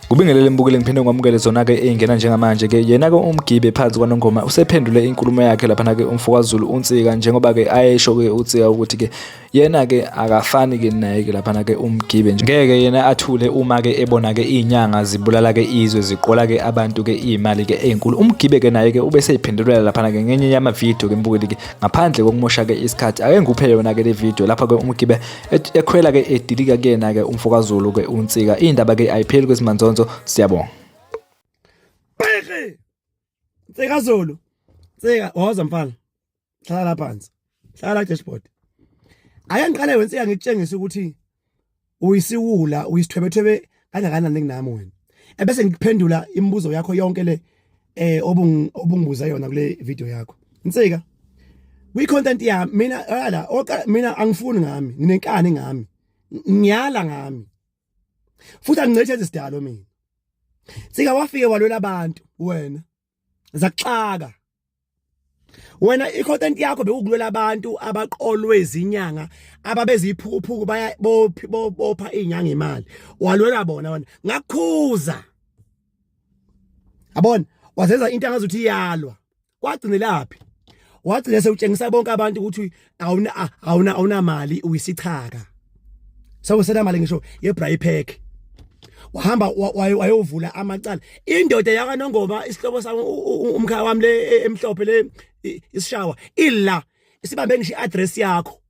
Kubingelele mbukeli, ngiphinde ngamukele zona-ke ey'ngena njengamanje-ke. Yena-ke uMgibe phansi kwaNongoma usephendule inkulumo yakhe laphana-ke umfokaZulu uNsika, njengoba-ke ayesho-ke uNsika ukuthi-ke yena-ke akafani-ke naye-ke laphana-ke uMgibe, ngeke yena athule uma-ke ebona-ke iy'nyanga zibulala-ke izwe, ziqola-ke abantu-ke iy'mali-ke ey'nkulu. UMgibe-ke naye-ke ube seyiphendulela laphana-ke ngenye yamavidiyo-ke mbukeli-ke, ngaphandle kokumosha-ke isikhathi. Ake ngikuphe yona-ke le video lapha-ke uMgibe ekhwela-ke edilika kuyena-ke umfokaZulu-ke uNsika. Iy'ndaba-ke ayipheli kwezimanzonzo. Siyabonga. Bheke! Nsika Zulu. Nsika, woza mfana. Hlala phansi. Hlala dashboard. Ake ngiqale wensika ngikutshengise ukuthi uyisiwula, uyisithwebethwebe kangakanani kunami wena. Ebese ngikuphendula imibuzo yakho yonke le obungibuza yona kule video yakho. Nsika, kwi content yami mina ala oqa mina angifuni ngami, nginenkani ngami. Ngiyala ngami. Futhi angincethe isidalo mina. Nsika, wafike walwela abantu wena. Zakuxaka. Wena i-content yakho bekukulwela abantu abaqolwe izinyanga, ababeziphukuphuku, baya bopha izinyanga imali. Walwela bona wena. Ngakukhuza. Yabona, wazenza into angazuthi iyalwa. Kwagcinelaphi? Wagcina sewutshengisa bonke abantu ukuthi awuna awuna awunamali, uyisichaka. Sewusena mali ngisho ye-braai pack. Wahamba wayovula amacala. Indoda yakaNongoma, isihlobo sami, umkhaya wami le emhlophe le isishawa ila isibambe ngisho i-address yakho.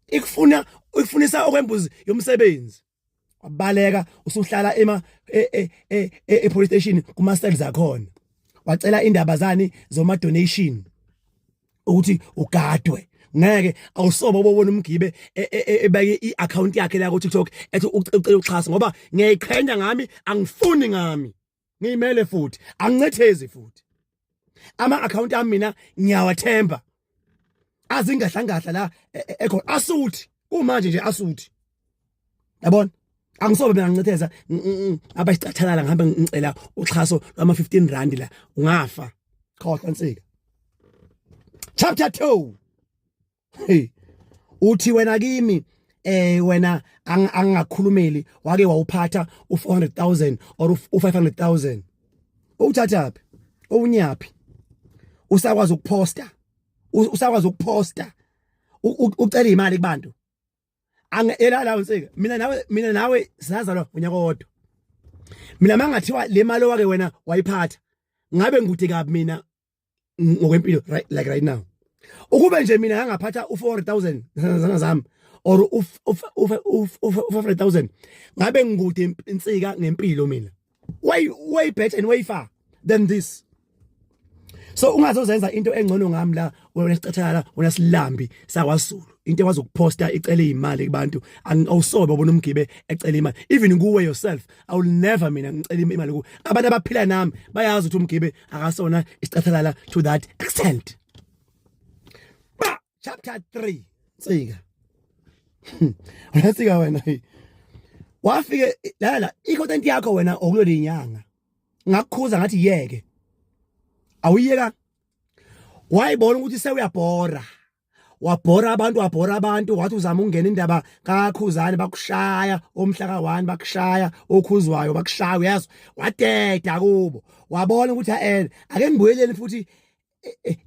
Ikufuna, ikufunisa okwembuzi yomsebenzi. Wabaleka, usuhlala ema e police station kuma cells akhona. Wacela indaba zani zoma donation ukuthi ugadwe. Ngeke awusoba ubona uMgibe ebeke i-account yakhe la ku TikTok ethi ucela uxhaso, ngoba ngiyayiqhenya ngami, angifuni ngami, ngiyimele futhi angincethezi futhi. Ama account ami mina ngiyawathemba, azingahlangahla la ekhona asuthi kumanje nje asuthi, yabona, angisobe mina ngincetheza abasicathalala ngihambe ngicela uxhaso lwama 15 rand la. Ungafa, khohlwa Nsika. Chapter 2. Hey, uthi wena kimi wena angingakhulumeli, wake wawuphatha u400000 or u500000, uthathaphi? Unyaphi? Usakwazi ukuposta, usakwazi ukuposta ucela imali kubantu. Angela la Nsika, mina nawe sazalwa unyaka owodwa. Mina mangathiwa le mali owake wena wayiphatha, ngabe ngikude kabi mina ngokwempilo, right, like right now. Ukube nje mina ngangaphatha u4000 zana zami or u500000, ngabe ngikude insika ngempilo mina, way way better and way far than this. So ungazozenza into engcono ngami la wena sicathala, wena silambi sakwaZulu, into ekwazi ukuposta icele imali kubantu. Awusobe ubona uMgibe ecela imali even kuwe yourself. I will never mina ngicela imali ku abantu abaphila nami, bayazi ukuthi uMgibe akasona isicathalala to that extent. Ba chapter 3. Nsika, wena Nsika, wena wafike la i-content yakho wena okulwela inyanga, ngakukhuza ngathi yeke, awuyeka. Wayibona ukuthi sewuyabhora, wabhora abantu, wabhora abantu, wathi uzama ukungena indaba kaKhuzani, bakushaya omhla ka1, bakushaya oKhuzwayo, bakushaya, uyazwa, wadeda kubo. Wabona ukuthi ake ngibuyeleni futhi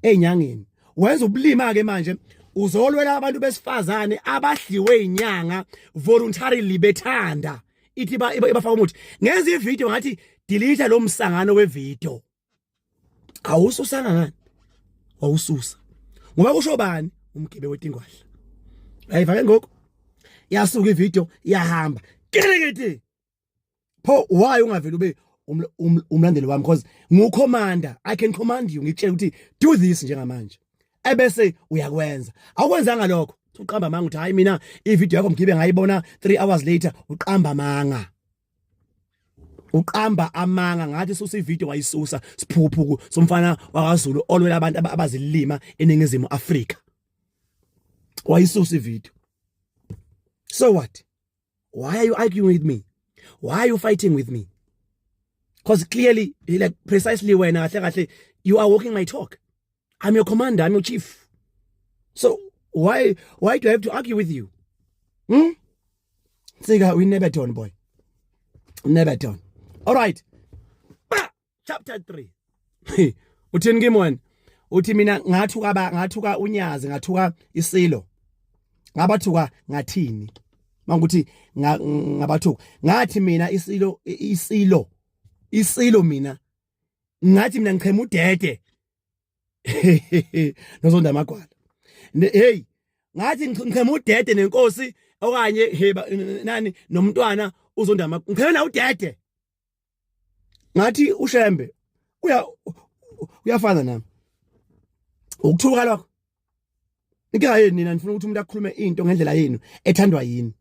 ezinyangeni. Wenza ubulima ke manje, uzolwela abantu besifazane abadliwe inyanga voluntarily, bethanda, ithi ibafaka umuthi. Ngenza ivideo ngathi delete lo msangano wevideo, awususanga ngani? Wawususa ngoba kusho bani? Umgibe wetingwadla. Ayiva ke ngoku, yasuka ivideo, yahamba kirikiti. Pho why ungaveli ube umlandeli wami? Because ngu-commander, I can command you, ngitshela ukuthi do this njengamanje, ebese uyakwenza. Awukwenzanga lokho, uqamba amanga uthi hayi, mina ivideo yakho Mgibe ngayibona 3 hours later. Uqamba amanga, uqamba amanga. Ngathi susa ivideo, wayisusa. Siphukuphuku somfana wakaZulu olwela abantu abazilima eNingizimu Afrika, wayisusa ivideo. So what? Why are you arguing with me? Why are you fighting with me? Because clearly, like, precisely wena kahle kahle, you are walking my talk. I'm your commander, I'm your chief, so why do I have to argue with you? Nsika, we never done, boy, never done. All right. Ba! Chapter 3. Uthini kimi wena? Uthi mina ngathuka, ba ngathuka uNyazi, ngathuka isilo. Ngabathuka ngathini? Mangukuthi ngabathuka ngathi mina isilo, isilo, isilo, mina ngathi mina ngichema udede nozonda amagwala. Hey, ngathi ngichema udede nenkosi okanye he nani nomntwana uzonda, ngichema na udede. Ngathi uShembe uya uyafana nami. Ukuthuka lokho. Inkinga yenu nina, nifuna ukuthi umuntu akhulume into ngendlela yenu ethandwa yini.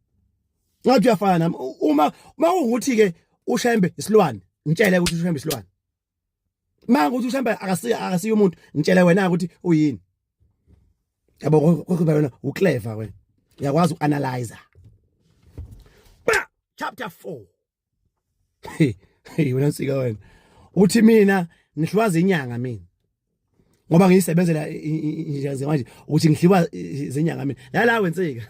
Ngathi uyafana nami. Uma ukuthi ke uShembe isilwane, ngitshele ukuthi uShembe isilwane. Manga ukuthi uShembe akasiyo umuntu, ngitshele wena ukuthi uyini. Yabo, kuba wena uclever, wena uyakwazi ukuanalyze. Ba! Chapter 4. Hey, wena Nsika, wena uthi mina ngihliwaza inyanga mina ngoba ngiyisebenzela nje manje, ukuthi ngihliwa zenyanga mina la wensika.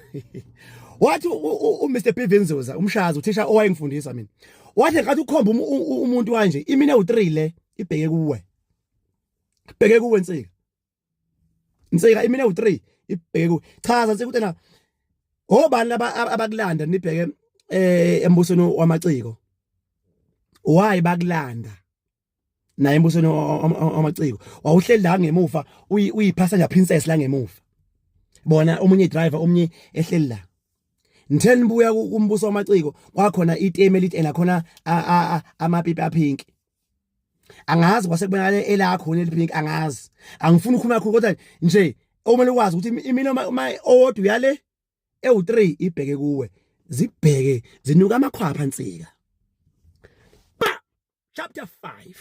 Wathi uMr P Nzuza, umshazi, uthisha owayengifundisa mina, wathi ngathi ukhomba umuntu kanje, imina u3 le ibheke kuwe, ibheke kuwe Nsika. Nsika, imina u3 ibheke kuwe. Chaza, Nsika, ukuthi na obani laba abakulanda nibheke embusweni wamaciko? Why bakulanda naye embusweni wamaciko? Wawuhleli la ngemuva, uyi-passenger princess la ngemuva, bona omunye driver, omunye ehleli la. Ngithe nibuya kumbuso wamaciko, kwakhona iteme elithi elakhona amapipi apink. Angazi kwase kubonakala elakho nelipink, angazi, angifuni ukukhuluma kakhulu, kodwa nje okumele ukwazi ukuthi imina uma owodwa uyale ewu3 ibheke kuwe, zibheke zinuka amakhwapha, Nsika. Ba! Chapter 5.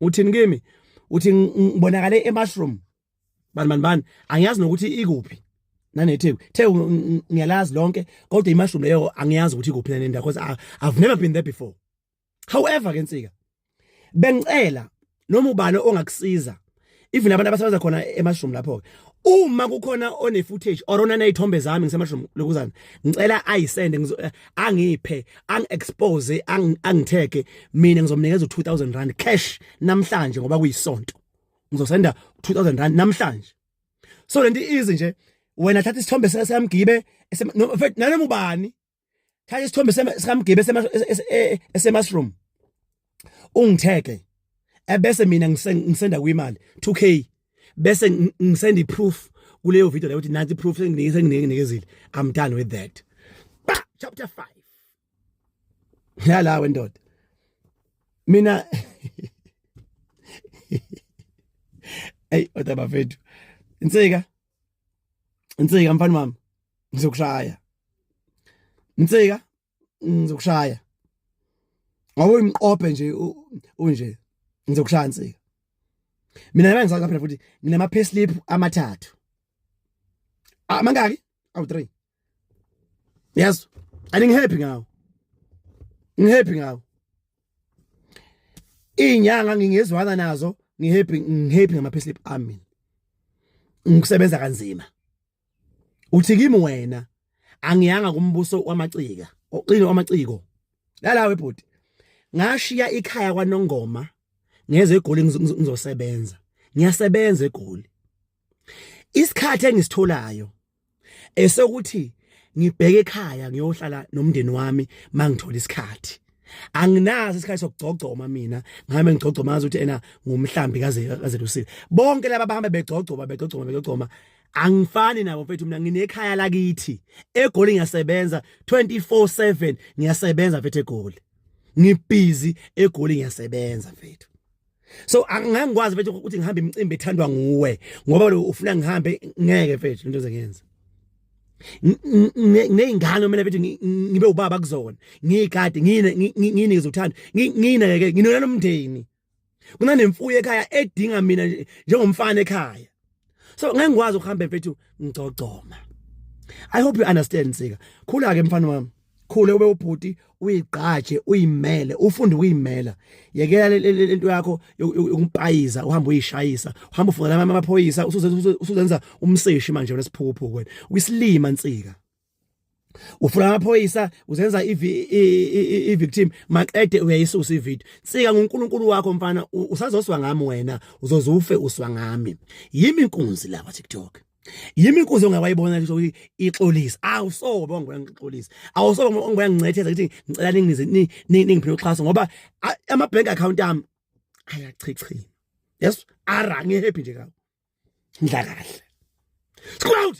Uthini kimi? Uthi ngibonakale emushroom bani bani bani, angiyazi nokuthi ikuphi naneTheku. Theku ngiyalazi lonke, kodwa imushroom leyo angiyazi ukuthi ikuphi nanendawo, because I've never been there before. However ke Nsika, bengicela noma ubani ongakusiza, even abantu abasebenza khona emushroom lapho ke, uma kukhona one footage or ona nezithombe zami ngisemushroom lokuzana, ngicela ayisende, angiphe, angi-expose, angithege mina, ngizomnikeza u2000 rand cash namhlanje ngoba kuyisonto. Ngizosenda R2000 namhlanje. So lento easy nje, wena thatha isithombe sikaMgibe, no, in fact, nanoma ubani, thatha isithombe sikaMgibe esemushroom, ungithege, ebese mina ngisenda kwimali 2K, bese ngisenda iproof kuleyo video leyo ukuthi nansi proof senginikezile. I'm done with that. Ba! Chapter 5. Yala wendoda, mina, hey, kodwa bafethu, Insika, Insika, mfana wami, ngizokushaya. Insika, ngizokushaya ngoba uyimqophe nje unje. Ngizokushaya, Insika. Mina nami ngisaqaphela phela futhi nginama payslip amathathu. Amangaki? Awu 3. Yes, and ngihappy ngawo, ngihappy ngawo. Inyanga ngingezwana nazo, ngihappy, ngihappy ngama payslip ami. Ngikusebenza kanzima. Uthi kimi wena angiyanga kumbuso wamacika oqino wamaciko lala webhuti. Ngashiya ikhaya kwaNongoma, ngeze eGoli ngizosebenza. Ngiyasebenza eGoli. Isikhathi engisitholayo esokuthi ngibheke ekhaya ngiyohlala nomndeni wami mangithola isikhathi. Anginazo isikhathi sokugcogcoma mina, ngihame ngigcogcoma ngazi ukuthi ena ngumhlambi kaze kaze lusile. Bonke laba bahamba begcogcoma, begcogcoma, begcogcoma, angifani nabo mfethu. Mina nginekhaya lakithi eGoli, ngiyasebenza 24/7, ngiyasebenza mfethu eGoli, ngibhizi eGoli, ngiyasebenza mfethu. So angeke ngikwazi mfethu ukuthi ngihambe imicimbi ethandwa nguwe ngoba lo ufuna ngihambe. Ngeke mfethu, into zengenza ngineyingane mina mfethu, ngibe ubaba kuzona, ngiyigade, ngiyinikeze uthando, ngiyinakeke, nginona nomndeni, kunanemfuyo ekhaya edinga mina njengomfana ekhaya. So ngeke ngikwazi ukuhamba mfethu ngigcogcoma. I hope you understand, Nsika. Khula ke mfana wami. Khule ube ubhuti, uyigqaje, uyimele, ufunde ukuyimela. Yekela lento yakho yokumpayiza, uhamba uyishayisa, uhamba ufuna amaphoyisa, usuzenza umseshi manje wena siphukuphuku wena. Uyisilima Nsika. Ufuna amaphoyisa, uzenza i-victim, maqede uyayisusa ivideo. Nsika, nguNkulunkulu wakho mfana, usazoswa ngami wena, uzoze ufe uswa ngami. Yimi inkunzi la kwa TikTok. Yimi inkunzi ongawayibona ukuthi ixolisa. Awusobe wangibona ngixolisa. Awusobe wangibona ngincetheza ukuthi ngicela ningize ningiphile uxhaso ngoba ama bank account ami ayachichima. Yes, ara ngihappy nje kawo. Ngidla kahle. Scroll out.